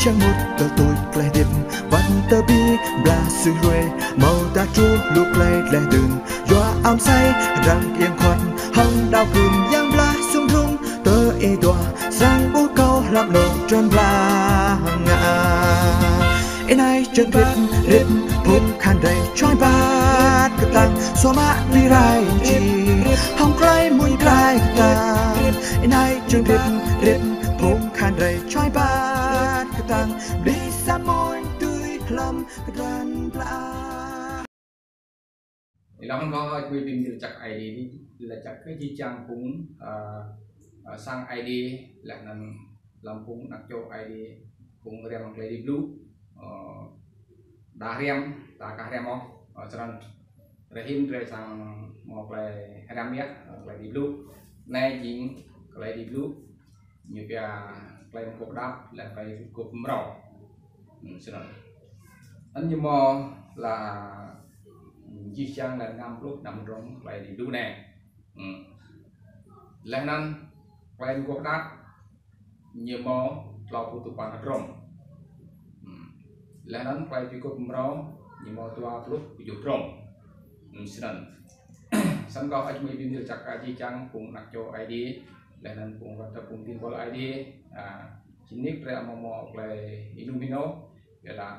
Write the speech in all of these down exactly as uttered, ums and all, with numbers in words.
Čang mŭt tơ tui klei hdĭp, wăn tơ bi blah sui hlue, mâo ta truh lu klei dleh dơ̆ng, yua am sai, răng iêng khuăt, hŏng đao kưm yang blah sung drung, tơ ih dua, srăng ƀuh kâo hlăm lŏ trơn blah ngă. Ênai čang hrip, hrip, phung khan drei čhuai ƀat ktang, sua mă bi rai či, hŏng klei mmuñ rai ktang. Ênai čang hrip, hrip, phung khan drei čhuai ƀat ktang, bi sa mmuñ tui hlăm kdrăn blah. Êlâo hŏng kâo, ih bi mni lač jăk Aê Diê, lač jăk kơ jih jang phung, ơ, ơ, sang Aê Diê, leh anăn hlăm phung anak čô Aê Diê, phung hriăm klei Aê Diê blŭ, ơ, đa hriăm, đa ka hriăm ôh, ơ, snăn. Drei hĭn drei srăng mâo klei hriăm yơh, ơ, klei Aê Diê blŭ. Anei jing klei Aê Diê blŭ, ñu pia klei mguôp hđăp, leh klei mguôp mrâo. Hmm, snăn. Anăn ñu mâo leh jih jang leh năm pluh năm hdruôm klei Aê Diê blŭ anei. Hmm. Leh anăn klei mguôp hđăp ñu mâo tlâo pluh dua păn hdruôm. Hmm. Leh anăn klei bi mguôp mrâo ñu mâo dua pluh kjuh hdruôm. Hmm, snăn. Snăn kâo ăt mơ̆ng bi mni lač jăk kơ jih jang phung anak čô Aê Diê, leh anăn phung wăt phung dĭng buăl Aê Diê, a, jing nik drei amâo mâo klei ênŭm ênô, ƀiădah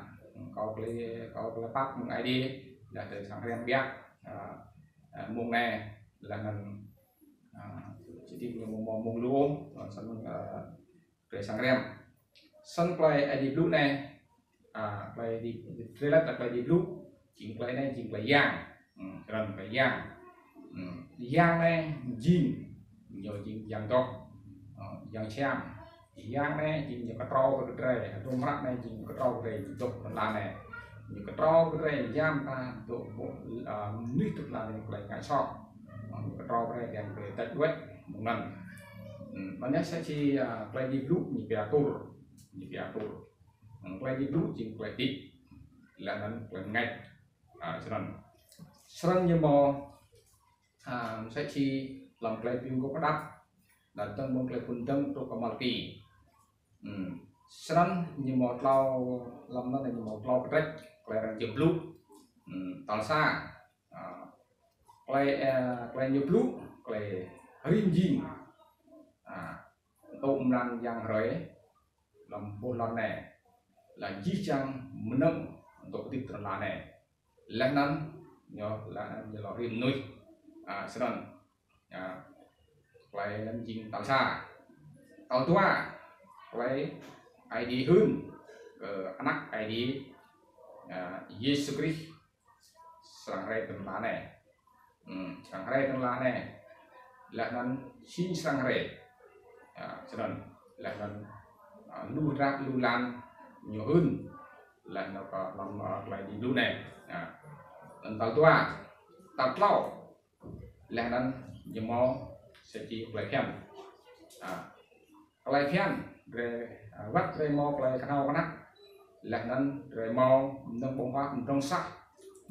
kâo klei, kâo klei pap mơ̆ng Aê Diê, leh drei srăng hriăm ƀiă, a, a, mông anei, leh anăn, a, či nik ñu amâo mâo mông lu, a, snăn, a, drei srăng hriăm. Snăn klei Aê Diê blŭ anei, a, klei Aê Diê, drei lač klei Aê Diê blŭ, jing klei anei, jing klei yang. Hmm, kral klei yang. Hmm, yang anei jing, ñu jing yang doh. Ơ, yang čhiăm. Yang anei jing ñu ktrâo kơ drei, hdruôm hră anei jing ñu ktrâo kơ drei, ñu dôk hlăm lăn anei. Ñu ktrâo kơ drei, yang ta dôk ƀuh, a, mnuih dôk hlăm anei klei ngă soh. Ơ, ñu ktrâo kơ drei, yang drei tač đuĕ, mơ̆ng anăn. Hmm, msĕ si, a, klei Aê Diê blŭ, ñu pia tur. Ñu pia tur. Hmm, klei Aê Diê blŭ jing klei hdĭp. Leh anăn klei mngač. A, snăn. Snăn ñu mâo, a, msĕ si hlăm klei bi mguôp hđăp, leh anăn mơ̆ng klei phŭn dơ̆ng truh kơ Malaki. Hmm. Snăn ñu mâo tlâo, hlăm anăn ñu mâo tlâo kdrêč, klei arăng čiăng blŭ. Hmm, tal sa. A, klei, a, klei ñu blŭ, klei hriê mjing. A, tŭ mlan yang hruê, hlăm boh lăn anei, leh jih jang mnơ̆ng dôk hdĭp ti lăn anei. Leh anăn ñu, leh anăn ñu lŏ hriê mnuih. A, snăn. A, klei anăn jing tal sa. Tal dua, klei Aê Diê hưn kơ Anak Aê Diê, a, Yêsu Krist srăng hriê ti lăn anei. Hmm, srăng hriê ti lăn anei. Leh anăn si srăng hriê. A, snăn. Leh anăn, a, lu hdră lu lăn ñu hưn. Leh anăn kơ hlăm, a, klei Aê Diê blŭ anei. A, anăn tal dua. Tal tlâo. Leh anăn ñu mâo msĕ si klei bhiăn. A, klei bhiăn, drei, a, wăt drei mâo klei knhâo knhăk. Leh anăn drei mâo mnơ̆ng ƀơ̆ng huă, mnơ̆ng sah.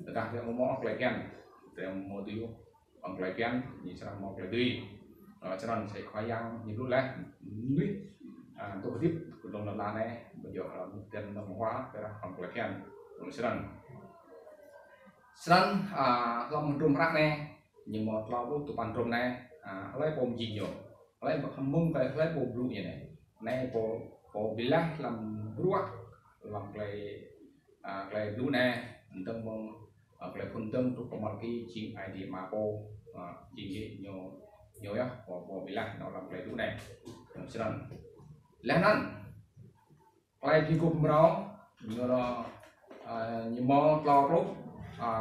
Tơdah drei amâo mâo klei bhiăn, drei amâo dưi ôh. Hŏng klei bhiăn, ñu srăng mâo klei dưi. A, snăn msĕ Khua Yang ñu blŭ leh, mnuih, a, dôk hdĭp ti dlông lăn ala anei, ƀu djŏ hlăm mnơ̆ng ƀơ̆ng huă, ƀiădah hŏng klei bhiăn. Snăn. Snăn, a, hlăm hdruôm hră anei, ñu mâo tlâo pluh dua păn hdruôm anei, a, hlei pô mjing ñu. Hlei pô hmư̆ kơ hlei pô blŭ ñu anei. Anei pô, pô bi leh hlăm bruă, hlăm klei, a, klei blŭ anei, mdơ̆ng mơ̆ng, a, klei phŭn dơ̆ng truh kơ Malaki jing Aê Diê Ama pô, a, jing ñu, ñu yơh, pô, pô bi leh nao hlăm klei blŭ anei. Snăn. Leh anăn, klei bi mguôp mrâo, ñu, ơ, ñu mâo tlâo pluh, ơ,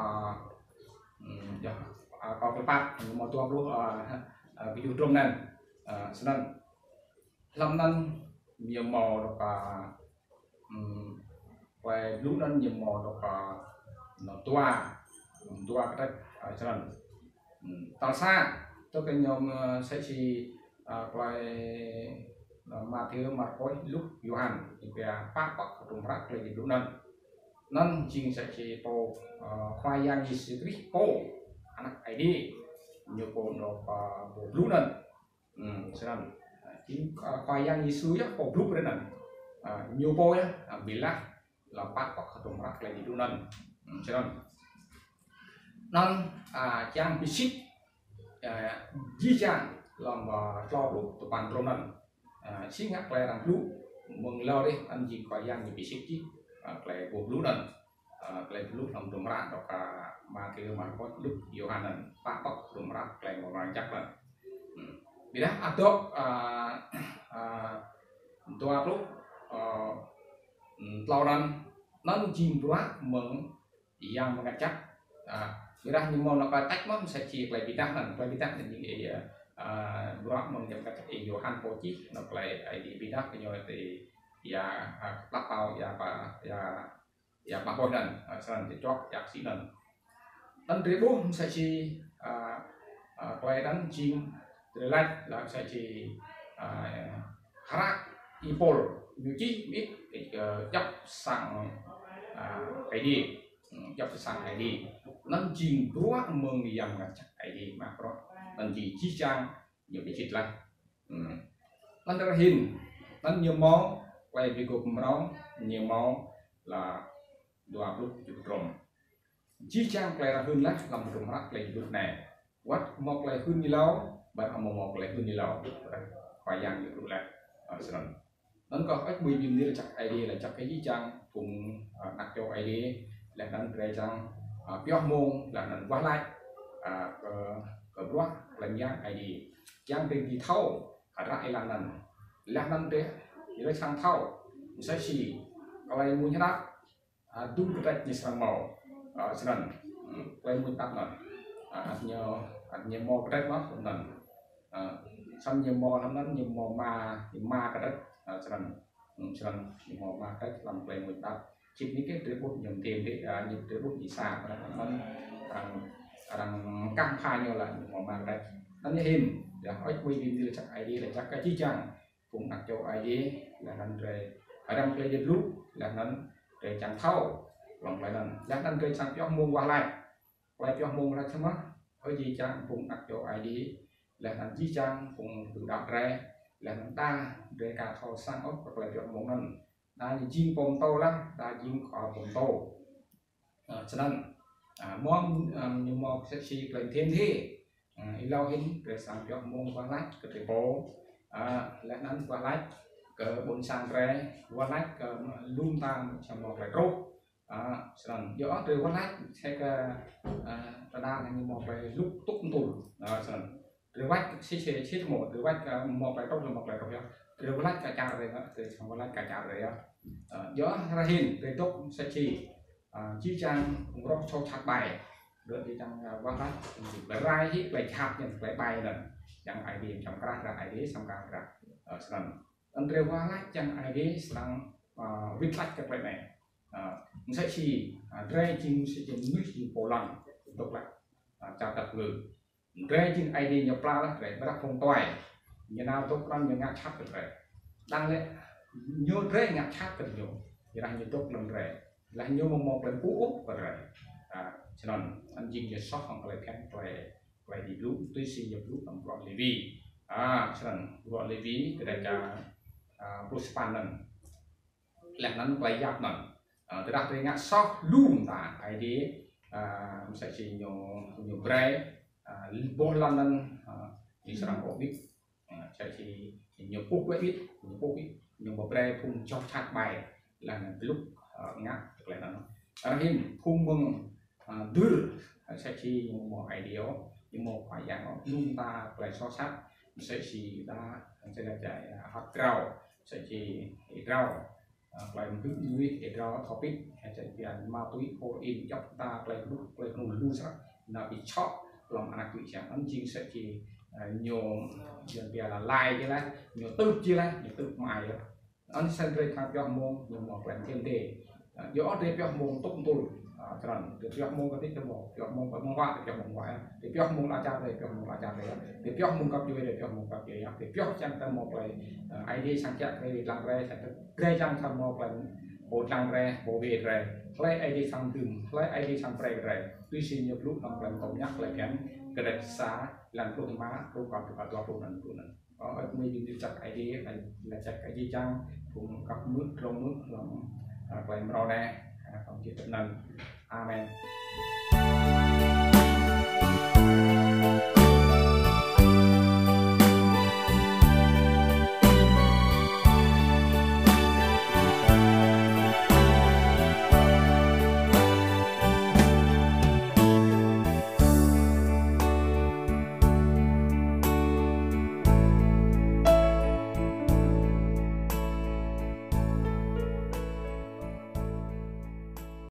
hmm, yơh, ơ, kâo klei pap, ñu mâo dua pluh, ơ, ơ, kjuh hdruôm anăn. Ơ, snăn. Hlăm anăn ñu mâo dôk, ơ, hmm, klei blŭ anăn ñu mâo dôk, ơ, ñu dua, dua kdrêč, ơ, snăn. Hmm, tal sa, tơ kơ ñu, ơ, msĕ si, ơ, klei, ơ, Mathiơ, Markôs, Luk, Yôhan, ñu pia pă pŏk hdruôm hră klei Aê Diê blŭ anăn. Anăn jing msĕ si pô, ơ, Khua Yang Yêsu Krist pô, Anak Aê Diê, ñu pô dôk, ơ, pô blŭ anăn. Hmm, snăn. Jing, ơ, Khua Yang Yêsu yơh pô blŭ brei anăn. Ơ, ñu pô yơh, ơ, bi lah, lŏ pă pŏk hdruôm hră klei Aê Diê blŭ anăn. Hmm, snăn. Anăn, ơ, čiăng bi sĭt, ơ, jih jang, hlăm, ơ, tlâo pluh dua păn hdruôm anăn. Ơ, si ngă klei arăng blŭ, mơ̆ng êlâo dih, anăn jing Khua Yang ñu bi sĭt jih, ơ, klei pô blŭ anăn. Ơ, klei blŭ hlăm hdruôm hră dôk, ơ, Mathiơ, Markôs, Luk, Yôhan anăn. Pă pŏk hdruôm hră klei mrâo mrang jăk anăn. Hmm. Ƀiădah adôk, ơ, ơ, dua pluh, ơ, tlâo anăn, anăn jing bruă mơ̆ng Yang Mngăt Jăk. Ơ, ƀiădah ñu mâo nao klei tač mơh, msĕ si klei bi êdah anăn, klei bi êdah anăn jing, ơ, ơ, bruă mơ̆ng Yang Mngăt Jăk, ơ, Yôhan pô čih, nao klei Aê Diê bi êdah kơ ñu ti, ya, ơ, kpă pao, ya, pa, ya, ya, pă boh anăn, ơ, snăn, ti čuak, ya, ksĭ anăn. Anăn drei ƀuh msĕ si, ơ, ơ, klei anăn jing drei lač leh msĕ si, ơ, hră Y-Pôl ñu čih mơĭt, ơ, djăp sang, ơ, Aê Diê, hmm, djăp sang Aê Diê. Anăn jing bruă mơ̆ng Yang Mngăt Jăk Aê Diê mă bruă. Anăn jing jih jang ñu bi sĭt leh. Hmm. Anăn ară hin, anăn ñu mâo klei bi guôp mrâo, ñu mâo leh dua pluh kjuh hdruôm. Jih jang klei arăng hưn leh hlăm hdruôm hră klei blŭ anei. Wăt mâo klei hưn êlâo, ƀiădah amâo mâo klei hưn êlâo. Khua Yang ñu blŭ leh, ơ, snăn. Anăn kơh hơêč hmưi bi mni lač jăk Aê Diê, lač jăk kơ jih jang phung, ơ, anak čô Aê Diê, leh anăn drei čiăng, ơ, pioh mmông, leh anăn wah lač, ơ, kơ, kơ bruă klei myang Aê Diê. Čiăng drei dưi thâo hdră êlan anăn. Leh anăn drei, drei čiăng thâo, msĕ si klei mmuñ hđăp, ơ, dŭm kdrêč ñu srăng mâo, ơ, snăn, hmm, klei mmuñ hđăp anăn. Ơ, ăt ñu, ăt ñu mâo kdrêč mơh anăn. Ơ, snăn ñu mâo hlăm anăn, ñu mâo êma, êma kdrêč, ơ, snăn. Hmm, snăn, ñu mâo êma kdrêč hlăm klei mmuñ hđăp. Čĭt nik drei ƀuh ñu mdê mdê, ơ, ñu drei ƀuh ñu sa, arăng, arăng, arăng kah pha ñu leh, ñu mâo êma kdrêč. Anăn ñu hĭn, ya, hơêč hmưi bi mni lač jăk Aê Diê, lač jăk kơ jih jang phung anak čô Aê Diê, leh anăn drei hriăm klei Aê Diê blŭ, leh anăn drei čiăng thâo hlăm klei anăn. Leh anăn drei čiăng pioh mmông wah lač. Klei pioh mmông lač snăn mơh, ơ jih jang phung anak čô Aê Diê, leh anăn jih jang phung tŭ đăo drei, leh anăn đa drei ka thâo săng ôh kơ klei pioh mmông anăn. Đa ñu jing pô mtô leh, đa jing khua pô mtô. Ơ, snăn, ơ, mâo, ơ, ñu mâo msĕ si klei mdê mdê. Ơ, êlâo hĭn, drei srăng pioh mmông wah lač kơ drei pô. Ơ, leh anăn wah lač kơ ƀuôn sang drei, wah lač kơ lu mta čiăng mâo klei truh. Ơ, snăn, yơh drei wah lač, msĕ kơ, ơ, tơdah ñu mâo klei lŭk tŭk mtul. Ơ, snăn. Drei wah lač si si si mâo, drei wah lač, ơ, mâo klei truh, mâo klei truh yơh. Drei wah lač kơ čar drei, drei srăng wah lač kơ čar drei yơh. Ơ, yơh ară hin, drei dôk msĕ si, ơ, jih jang phung roh čô čhat ƀai. Drei jih jang, ơ, wah lač, klei rai hĭ, klei jhat ñu, klei ƀai anăn. Čiăng Aê Diê, čiăng krah, krah Aê Diê, srăng krah, krah. Ơ, snăn. Anăn drei wah lač čiăng Aê Diê srăng, ơ, wĭt lač kơ klei anei. Ơ, msĕ si, ơ, drei jing msĕ si mnuih jing pô lăn, dôk lač, ơ, čar tăp ngư. Drei jing Aê Diê ñu pla lač drei, ƀiădah phung tuai. Ñu nao dôk anăn ñu ngă jhat kơ drei. Đang lĕ, ñu drei ngă jhat kơ ñu. Ƀiădah ñu dôk hlăm drei. Leh ñu amâo mâo klei mpŭ ôh kơ drei. Ơ, snăn, anăn jing ñu soh hŏng klei bhiăn klei, klei Aê Diê blŭ, tui si ñu blŭ hlăm bruă Lêwi. Ơ, snăn, bruă Lêwi, kdrêč, ơ, pluh sa păn anăn. Leh anăn klei yap anăn. Ơ, tơdah drei ngă soh lu mta Aê Diê, ơ, msĕ si ñu, ñu brei, ơ, boh lăn anăn, ơ, ñu srăng ôh wĭt. Ơ, msĕ si ñu pŭ wĕ wĭt, ñu pŭ wĭt, ñu amâo brei phung čô čhat ƀai, leh anăn blŭk, ơ, ngă klei anăn. Ară hin phung mơ̆ng, ơ, dưr, ơ, msĕ si ñu mâo Aê Diê, ñu mâo Khua Yang, lu mta klei soh sat, msĕ si đa, msĕ si, ơ, hăt drao, msĕ si êa drao, ơ, klei mdưm mnuih, êa drao, thâo pĭt, ơ, msĕ si ma túy, heroin, djăp mta klei blŭ, klei knŭl lu srăng, nao bi čŏk hlăm anak čô čiăng, anăn jing msĕ si, ơ, ñu, ñu bi lalai jih leh, ñu tưp jih leh, ñu tưp mă ai yơh. Anăn snăn drei čiăng pioh mmông, ñu mâo klei mdê mdê. Ơ, yơh drei pioh mmông tŭk mtul. Ơ, snăn, drei pioh mmông kơ ti čô mâo, pioh mmông kơ mmông wă, drei pioh mmông wă yơh. Drei pioh mmông ala čar drei, pioh mmông ala čar drei yơh. Drei pioh mmông găp djuê, drei pioh mmông găp djuê yơh. Drei pioh čiăng kơ mâo klei, ơ, Aê Diê srăng kiă kriê dlăng drei, čiăng kơ drei čiăng kơ mâo klei pô dlăng drei, pô wê drei. Hlei Aê Diê srăng dưm, hlei Aê Diê srăng brei drei. Tui si ñu blŭ hlăm klei mtô mñă klei bhiăn, kdrêč sa, êlan pluh êma, truh kơ dua pluh anăn, pluh anăn. Ơ, Bi mni lač jăk Aê Diê, lač jăk Aê Diê čiăng phung găp mơak, dlông mơak hlăm, ah, klei mrâo anei, ah, hlăm jih anăn. Amen.